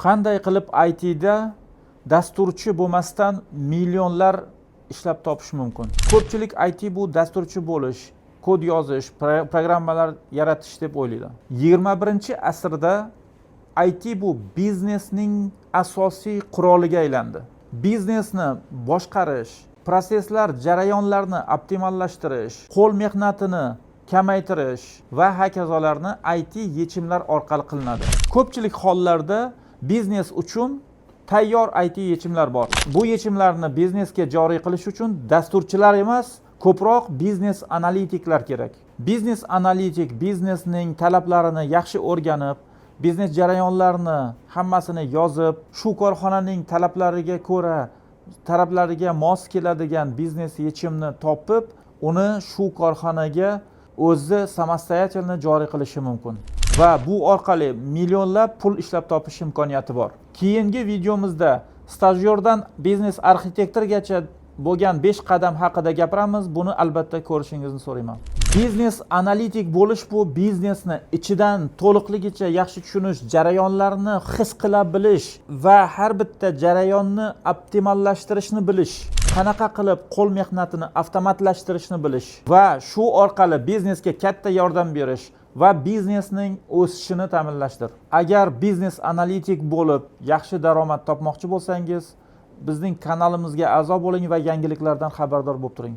Qanday qilib ITda dasturchi bo'lmasdan millionlar ishlab topish mumkin? Ko'pchilik IT bu dasturchi bo'lish, kod yozish, programmalar yaratish deb o'ylaydi. 21-asrda IT bu biznesning asosiy quroliga aylandi. Biznesni boshqarish, proseslar, jarayonlarni optimallashtirish, qo'l mehnatini kamaytirish va hokazolarni IT yechimlar orqali qilinadi. Ko'pchilik hollarda biznes uchun tayyor IT yechimlar bor. Bu yechimlarni biznesga joriy qilish uchun dasturchilar emas, ko'proq biznes analitiklar kerak. Biznes analitik biznesning talablarini yaxshi o'rganib, biznes jarayonlarini hammasini yozib, shu korxonaning talablariga ko'ra, talablariga mos keladigan biznes yechimni topib, uni shu korxonaga o'zi самостоятельно joriy qilishi mumkin va bu orqali millionlab pul ishlab topish imkoniyati bor. Keyingi videomizda stajyordan biznes arxitektorgacha bo'lgan 5 qadam haqida gapiramiz. Buni albatta ko'rishingizni so'rayman. Biznes analitik bo'lish bu biznesni ichidan to'liqligicha yaxshi tushunish, jarayonlarni his qila bilish va har bitta jarayonni optimallashtirishni bilish, qanaqa qilib qo'l mehnatini avtomatlashtirishni bilish va shu orqali biznesga katta yordam berish va biznesning o'sishini ta'minlashdir. Agar biznes analitik bo'lib yaxshi daromad topmoqchi bo'lsangiz, bizning kanalimizga a'zo bo'ling va yangiliklardan xabardor bo'lib turing.